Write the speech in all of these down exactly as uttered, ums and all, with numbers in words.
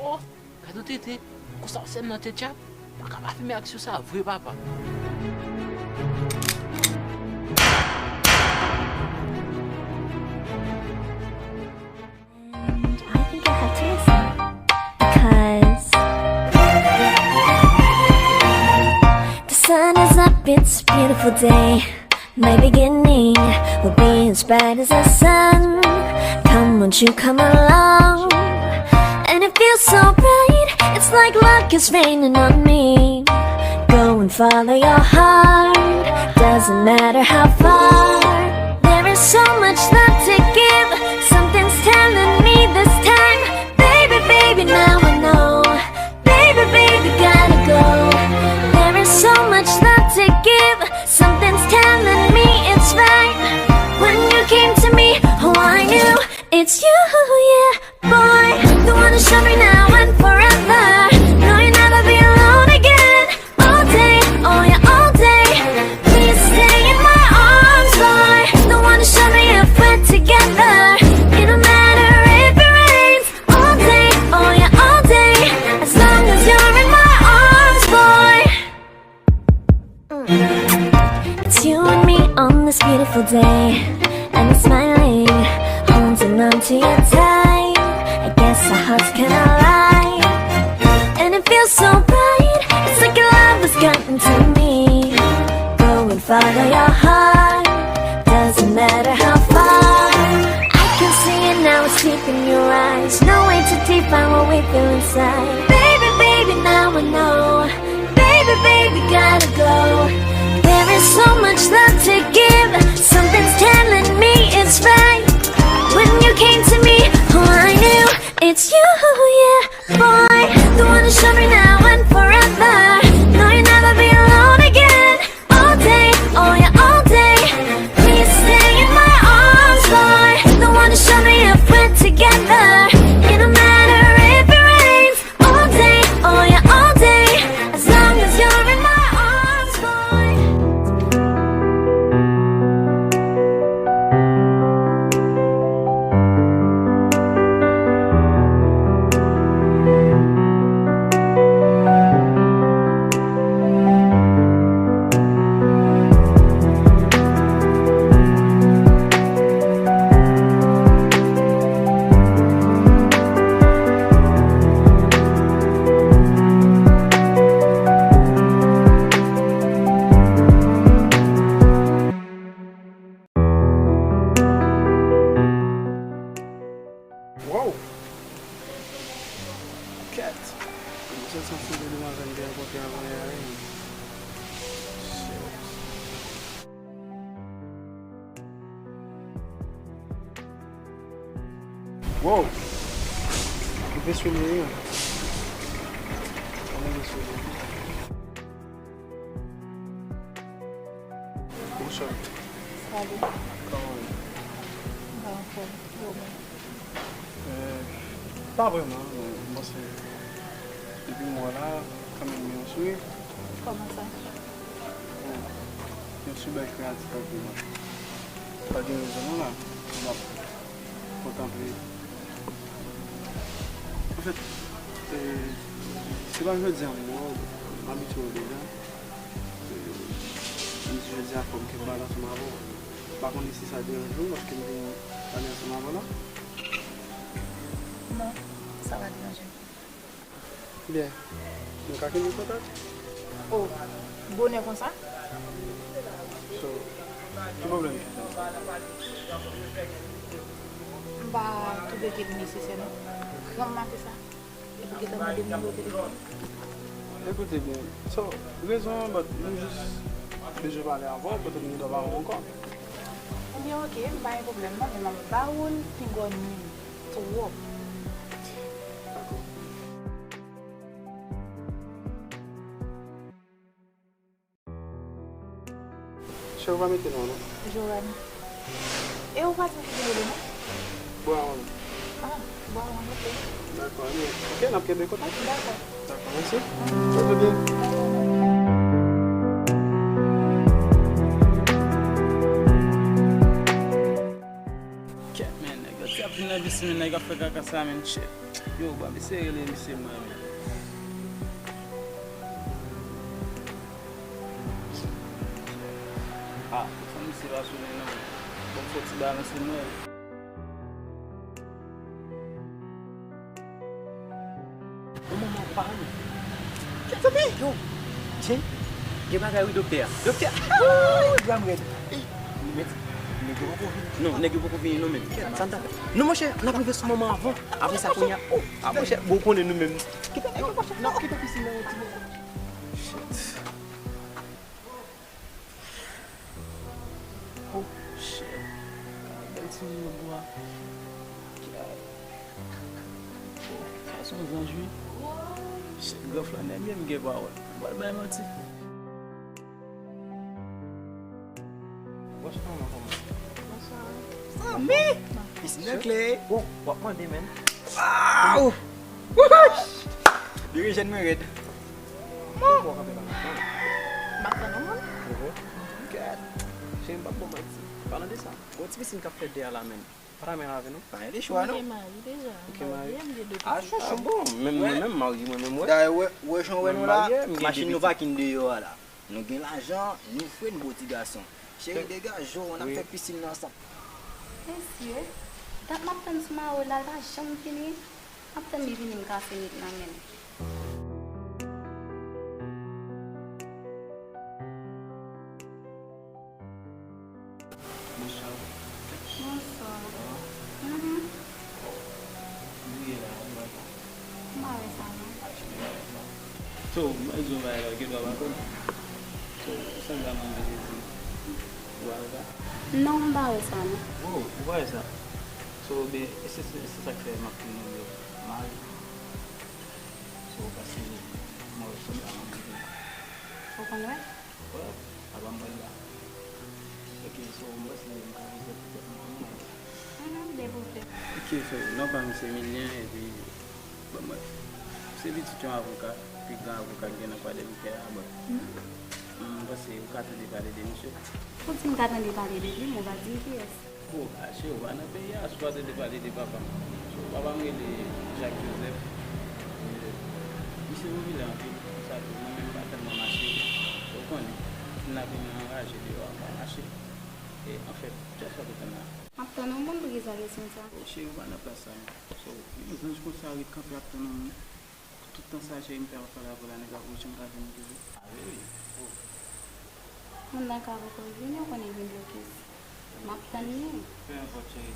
Oh, gade yon tete. Konsa w sèn nan tete a. Pa ka pa fime aksyon sa vre, papa. And I think I have to listen. Because the sun is up, it's a beautiful day. My beginning will be as bright as the sun. Come, won't you come along? And it feels so right, it's like luck is raining on me. Go and follow your heart, doesn't matter how far. There is so much love to give, something's telling me this time. Baby, baby, now I know. Baby, baby, gotta go. There is so much love to give, something's telling me it's right. When you came to me, oh, I knew it's you, yeah, boy. The one who showed me now and forever. No, you'll never be alone again. All day, oh yeah, all day. Please stay in my arms, boy. The one who showed me if we're together. It don't matter if it rains. All day, oh yeah, all day. As long as you're in my arms, boy. It's you and me on this beautiful day. And it's smiling, holding on to you tight. I guess our hearts can align. And it feels so right, it's like your love has gotten to me. Go and follow your heart, doesn't matter how far. I can see it now, it's deep in your eyes. No way to define what we feel inside. Baby, baby, now I know. Baby, baby, gotta go. There is so much love to give. Something's telling me it's right. When you came to me, oh, I knew it's you, yeah, boy. The one who showed me now and forever. No, you'll never be alone again. All day, oh yeah, all day. Please stay in my arms, boy. The one who showed me if we're together. It don't matter if it rains. All day, oh yeah, all day. As long as you're in my arms, boy. Wow! Kèt! Mwen santi yon seri de demwazèl m te rankontre avan yè a, wi. Shit. Wow! Mwen impresyone, wi. Mwen impresyone. Bonswa. Salut. Kòman w ye? M pa anfòm. E ou menm? Euh, pa vrèman, men m panse depi m wè w la, kanmenm gen yon souri. Kòman sa? Bon, yon souri bèl kreyatif ak demann. Pa gen rezon non la, m ap kontanple. Anfèt, e, se pa jodi a m wè w, m abitye w deja. E, m di jodi a fò m kenbe pale ansanm avè w. M pa konnen si sa deranje w, paske m te pale ansanm avè w la. Non, sa pa deranje m. Byen. Nou ka kenbe kontak? Oh, bonè konsa? So, ki pwoblèm ki fè? M pa twouve ke li nesesè non. Granm maten sa, epi w gentan mande m nimewo telefòn. Ekoute byen. So, rezon an, but nou jis bezwen pale avè w, petèt nou ta pale ankò. Ebyen, oke, m pa gen pwoblèm non, men m ap ba ou l, piga w nwin m twòp. Dakò. Chè, ou pa mete non, non? Joanne. E ou pa di m ki te rele non? Brown. Ah, Brown, oke. Dakò, anyway. Oke, n ap kenbe kontak. Dakò. Dakò, mèsi. Sa te byen. Kèt, men, nèg yo t ap vin nan bis, men nèg ap fè kaka sa, men, shit. Yo, ban m eseye rele misye mwen menm. Ah, fò misye pa sou li non. Ban m fè ti balanse mwen. Yon moman pa nou. Kèt, yo, Jay, gen bagay wi, doktè a. Doktè a. Wouy, bra m rèd. Ey, mèt, nèg yo poko vini. Non, nèg yo poko vini non, men. Kèt, sa n ta fè? Non, monchè, n ap rive sou manman anvan. Apre sa, kounye a, oh, ah, monchè, bon, ou konnen nou menm. Kite, n ap kite pisin nan yon ti moman. Shit. Oh, shit. Bèl ti moun nan bwa. Oh, sa se yon zanj, wi. Shit, gran flannè, byen m gen pawòl. M pral bay manti. Bonswa, manman, kòman? Bonswa. Zanmi! Pisin nan klè. Oh, w ap mande, menn. Wow! Wouhou! Dirijan mwen rèd. Bon. M ap tann ou, moun. Kèt. Cheri, m p ap ba w manti. Palan de sa, gon ti pisin k ap fèt dèyè la, menn. Pa ta menm avè nou? Pa gen de chwa, non. M gen mari deja. Ou gen mari? M marye, m gen de pitit. Ah, chouchou. Ah bon, menm mwen menm, m marye mwen menm, wè. Dayè, wè, wè jan w wè nou la, machin nou pakin deyò a la. Nou gen lajan, nou fre, n bon ti gason. Cheri, degaje w, n ap fè pisin nan ansanm. Mesye, dat m ap tann Soumaro la, l pa janm vini. M ap tann li vini, m kase nèt nan men l. Bonswa. Bonswa. Mhm. Ou ye la, ou wè sa? M pa wè sa, non. So, mwen di w bagay la, ou gen dwa pa konn. So, ou sanble a moun ki te di, ou pa wè sa? Non, m pa wè sa, non. Oh, ou pa wè sa? So, ben, e se, se, se sa k fè m ap di nou yo mari. So, paske mwen sanble a moun ki te di. Ou konn wè? Wè, apa m pral la. Ok, so, m panse m ka vizite pou tèt mwen, kòman w ye? Mhm, depi w vle. Ok, so, non pa m se Milien, epi, bon, mwen, se pitit yon avoka, pi gran avoka k gen nan Kwadèboukè a, bon. M panse ou ka tande pale de misye. Ou di m ka tande pale de li, men w pa di m kiyès. Bon, a, cheri, ou pa nan peyi a, si w pa tande pale de papa m. So, papa m rele Jacques Joseph. E, misye popilè anpil, konsa tou, mwen menm m pa tèlman mache. Ou konnen, moun ap vin anraje deyò a, m pa mache. E, anfèt, kiyès w ap tann la? M ap tann yon moun, poukisa kesyon sa? O, cheri, ou pa nan plas sa, non. So, yon zanj konsa ret kanpe ap tann yon moun. Tout tan sa, cheri, m te ap pale avè w la, nèg la poko janm ka vini toujou. A, wi, wi. Oh. Moun nan ka poko vini, ou konnen gen blokis. M ap tann li. Pe enpòt, cheri.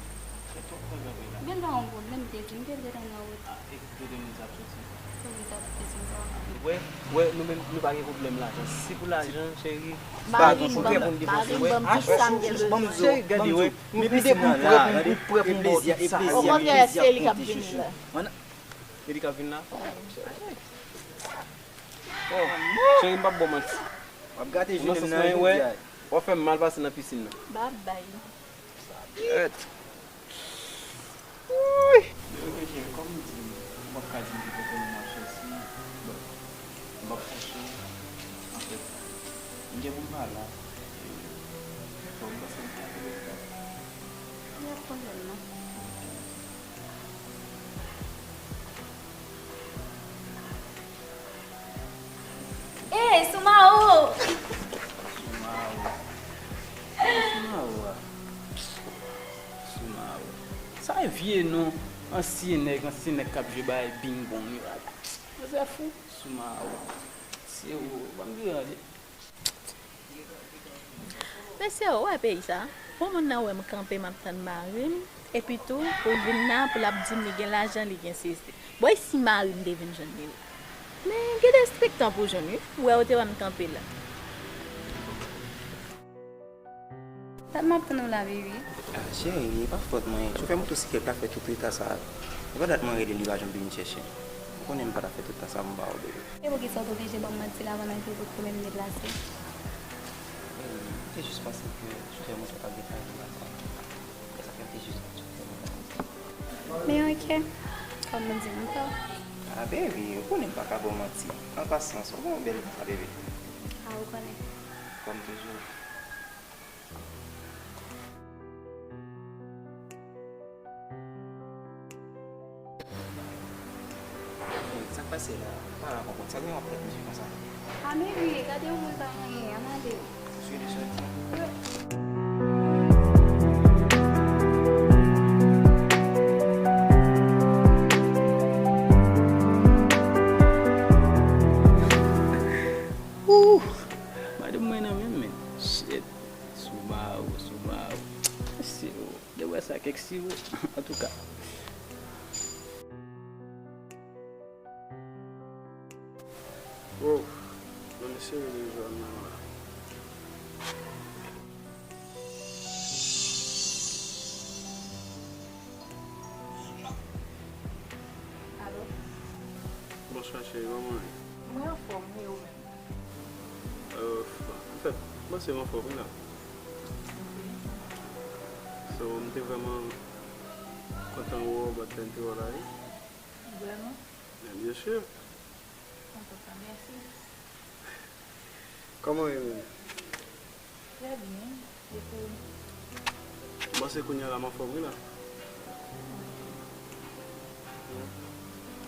Se twòp tan k ap pase la. Gen dwa yon pwoblèm, m te di m te dwe tann nan wout. A, e kote moun sa ap soti? Kote moun sa ap soti, m pa konn. Wè, wè, nou menm, nou pa gen pwoblèm lajan. Si pou lajan, cheri, mari m ban m, mari m ban m tout sa m gen bezwen. Cheri, gade, wè, m vide pou m prè pou m, pou m prè pou m ba w tout sa. Okontrè, se li k ap vini la. E li k ap vin la? Oh, cheri, m p ap ba w manti. W ap gate jounen m nan, jodi a. W ap fè m mal pase nan pisin nan. Babay. Sa bèt. Wouy! Men ok, cheri, kòm ou di m, ou p ap ka di m ki kote moun ap soti, bon, m p ap fòse w. Anfèt, m gen pou m pa la. E, bon, m panse m ka vin la. Pa gen pwoblèm, non. Ey, Soumaro! Soumaro. Soumaro a. Soumaro. Sa e vye non ansyen nèg, ansyen nèg k ap jwe bay bingbong yo la. Manzè fou. Soumaro. Se ou, ban m di w tande. Mesye, ou wè peyi sa? Bon, moun nan wè m kanpe, m ap tann mari m, epi tou, pou l vin la, pou l ap di m li gen lajan, li gen sesi. Bon, e si mari m te vin jwenn li? Men, gen de strik tan pou jwenn, wi. Ou wè, ou te wè m kanpe la. Dat m ap tann ou la, bebe. Ah, cheri, e pa fòt mwen. Chofè motosiklèt la fè tout reta sa a. E pa dat mwen rele li pa janm vin chèche m. Ou konnen m pa ta fè tout tan sa pou m pa wè w, bebe. E poukisa w te oblije ban m manti la pandan ke w potko menm deplase? Bebe, m te jis panse ke chofè moto t ap gentan rive ankò. Se sa fè m te jis ban chofè moto a manti. Men ok, kòm ou di m tò. Ah, bebe, ou konnen m pa ka ba w manti. An pasans, ou gon bèl vwa, bebe. Ah, ou konnen. Kòm toujou. Soumaro. Pase la, pa la konprann. Sa gen w ap fè mizye konsa? A men wi, gade yon moun pa gen anyen, ann ale. Sou de sòti. Ouh! Madanm mwen nan menm men. Shit. Sou ba ou, sou ba ou. Mesye o. De wè sa kèk siwo. Antouka. Wow. Nan mesye rele jwa nan la. Alo? Bonswa cheri, kòman w ye? Mwen anfòm wi, ou menm? Euh, anfèt, m panse m anfòm wi la. Ok. So, m te vrèman kontan wè w, but lè m te wè w la wi. Vrèman? Men byen si. Antouka, mèsi. Kòman w ye menm? Trè byen. E pou ou? M panse kounye a la m anfòm wi la.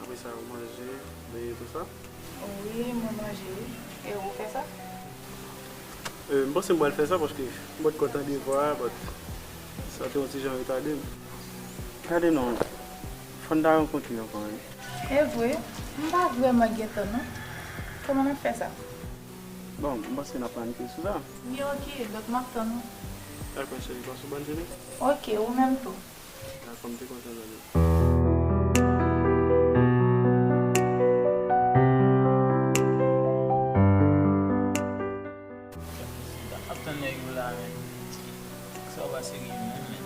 Apre sa, ou manje, benyen, tou sa? Wi, mwen manje wi. E ou fè sa? Euh, m panse m pral fè sa paske m potko tande vwa a, but sa te yon ti jan retade m. Gade non, fò n ta rankontre ankò wi. E vre, m pa vrèman gen tan non. Kòman n ap fè sa? Bon, m panse n ap planifye sou sa. Wi, ok, donk m ap tann ou. Dakò, cheri, pase w bòn jounen. Ok, ou menm tou. Dakò, m te kontan tande w. Ap tann nèg yo la, men. Sa yo pa serye menm, men.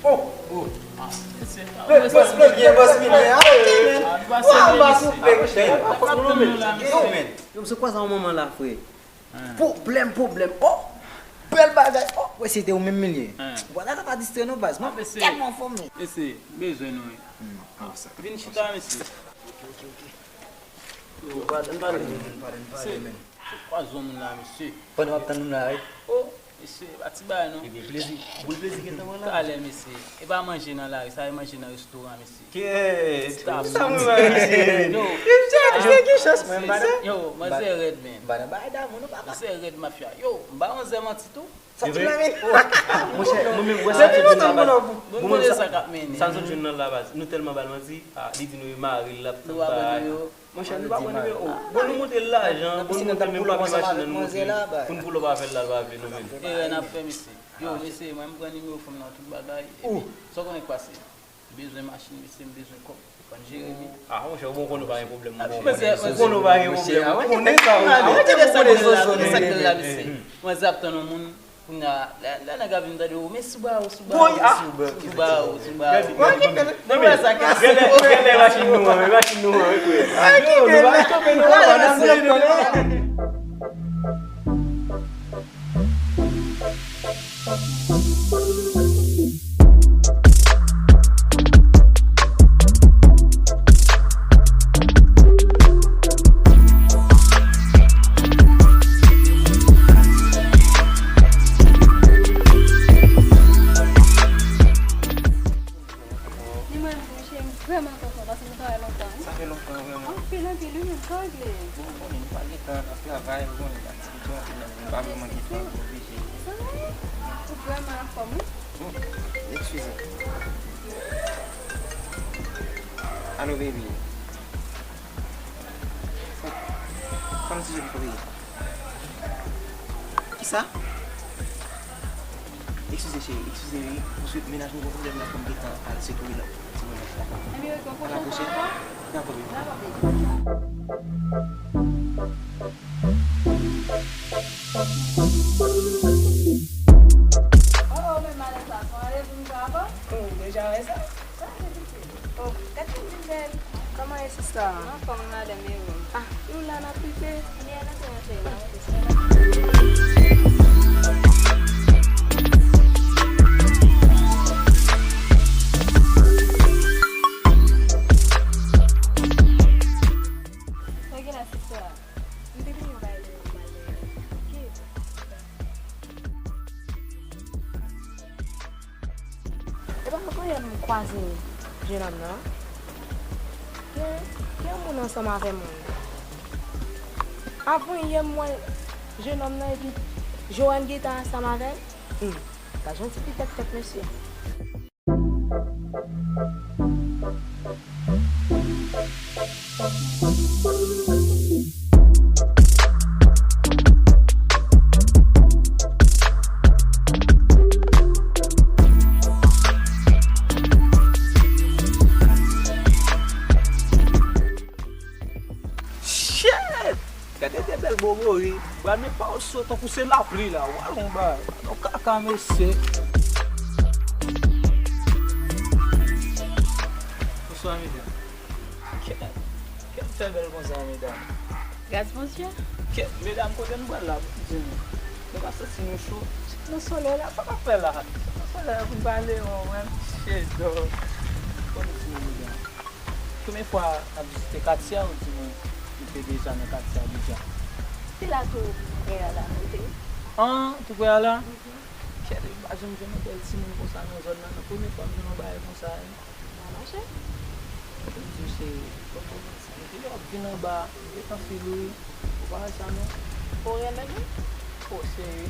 Oh! Oh! Ah, mesye, mesye, mesye, mesye, mesye, mesye. Yo, se kwa sa yon manman la, frè? Pwoblèm, pwoblèm. Oh! Bèl bagay. Oh! Wè, se te ou menm milye. Wala, ta pa distrè non, baz. Mwen tèlman anfòm. Mesye, m bezwen nou wi. Vin chita, mesye. Yo, pa, ann pale, men. Se, se kwa zon moun la, mesye. Pandan w ap tann moun la, wi. Oh, mesye, pa ti bagay non. Ebyen, plezi. Boul plezi gentan wè la. Talè, mesye. E pa manje nan lari, sa e manje nan restoran, mesye. Kèt! Sa mwen wè, mesye. Yo. Mesye, gen chans, mwen, m pa nan. Yo, manzè rèd, men. M pa nan bagay damou, non, papa. Manzè rèd, mafya. Yo, m ba manzè manti tou. Sa ti la, men. Monchè, mwen menm, wè sa m sot jwenn nan la, baz. Bon, mwen sa, sa m sot jwenn nan la, baz. Nou tèlman ba l manti, ah, li di nou remare l, l ap tann bagay. Monchè, nou pa pran nimewo. Bon, nou montre l lajan, bon, nou montre l menm papi machin nan, nou montre l. Pou n pull up avè l la, l pa vle nou menm. Erè n ap fè, mesye. Yo, mesye, mwen, m pran nimewo fanm nan, tout bagay. Epi, sa w konnen k pase? M bezwen machin, mesye, m bezwen kòb. Fò n jere, wi. Ah, monchè, ou bon, konnen w pa gen pwoblèm, ou bon, konnen. Ou konnen w pa gen pwoblèm, ou konnen sa, ou konnen. Ou tande sa k gen la, mesye. Mwen, se ap tann yon moun, kounye a, lè, lè nèg ap vin, tande, o, men sou ba ou, sou ba ou, sou ba ou, sou ba ou. Gade, gade, gade, gade, machin nou an, men machin nou an, wi, frè. Yo, nou pa kanpe, nou pa nan sou yo. Ni mwen, monchè, m vrèman kontan paske nou travay lontan, wi. Sa fè lontan, vrèman. Anpil, anpil, wi, menm, sa regle. Bon, bon, nou pa gen tan, n ap travay, ou konnen, n ap dispoze anpil nan vi, nou pa vrèman gen tan pou oblije. Ou vrèman anfòm, wi. Bon, eskize. Alo, baby. Kòman ti joli kote ye? Kisa? Eskize, cheri, eskize, wi. Paske mennaj mwen gen pwoblèm la, fò m gentan al sekourir l. Ti mennaj la. Ann, ok, on pwochèn fwa ankò? Dakò, baby. Dakò, baby. Oh, oh, men malèz la, se yon randevou m gen avan? Oh, deja wè sa? Sa se pitit. Oh, gad yon ti bèl. Kòman ye, sista? Anfòm, madanm, e ou? Ah, nou la, n ap rive. Byen, nou te rantre la. Sa gen la, E pa avan yè m kwaze jenòm nan. Gen, gen yon moun ansanm avè m. Avan yè m wè jenòm nan epi Joanne gentan ansanm avè l. Hmm. Gad yon ti pipèt tèt mesye. Shit! Gade de bèl bobo wi. Bra men pa w so tankou se lapli la. Wa lon ba. Non kaka mesye. Bonswa medam. Kèt, kèt fè bèl konsa medam. Gras Bondye. Kèt medam kote n pral la pou di nou. Nou pa santi nou cho. Nan solèy la, sa n ap fè la? Nan solèy la pou n pale yon mwen. Shit, dog. Konn di nou medam. Premye fwa n ap vizite katye a, ou di mwen ou te deja nan katye a deja? Se la tou prè a la nou te ye. An, tou prè a la? Mhm. Kèt, m pa janm jwenn yon bèl timoun konsa nan zòn nan, non. Premye fwa m jwenn yon bagay konsa, wi. Sa mache? Ou di se, epi lè w ap vin anba, m gentan fil ou wi. Ou pa wè sa non? Ou renmen l wi? O seri.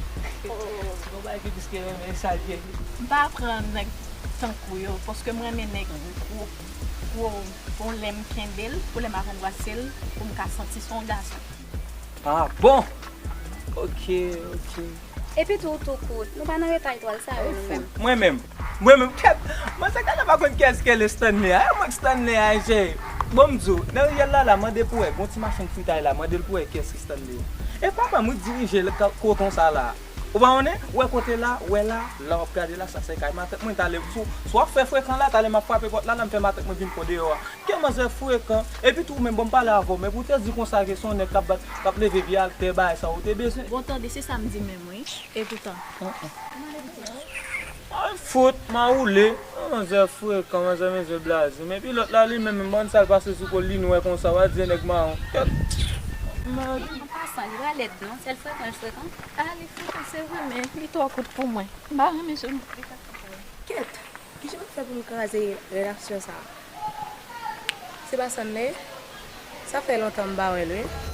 Oh. Se yon bagay ki plis ke renmen sa l ye. M pa pran nèg tankou yo, paske m renmen nèg gwo, gwo, bon lè m kenbe l, pou lè m ap anbrase l, pou m ka santi se yon gason. Ah bon? Ok, ok. Epi tou, tou kout, nou pa nan retay twal sa yo nou menm. Mwen menm, mwen menm, kèt, mwen se gade pa konn kiyès ki rele Stanley a, e mwen k Stanley a, jè. Bon, m di w, nan riyèl la, la, mande pou wè, gon ti machann fritay la, mande l pou wè kiyès ki Stanley a. E papa m wi k dirije l ka-, koton sa la. Ou pa konnen? Ou wè kote la, ou wè la, la w ap gade la, sa se kay matant mwen, talè, si w, si w ap fè frekan la, talè m ap frape pòt la, la m fè matant mwen vin pran deyò a. Ke manzè frekan. Epi tou, ou menm, bon, m pale avè w, men pou w te di konsa ke se yon nèg k ap bat, k ap leve pye atè, bagay sa ou te bezwen. Bon, tande, se sa m di menm, wi. E poutan. Ay, fout, mawoule. Yon manzè frekan, manzè bezwen blaze. Men epi lòt la, li menm, menm bann sa l pase sou kò l, li nwè konsa, w a di nèg mawon. Kèt. An pasan, li pa lèd, non. Sèl frekan, l frekan. A, li frekan, se vre, men li twò kout pou mwen. M pa renmen jan li ka kout mwen. Kèt. Kijan m fè pou m kraze relasyon sa a? Se pa sa m ye? Sa fè lontan m pa wè l, wi.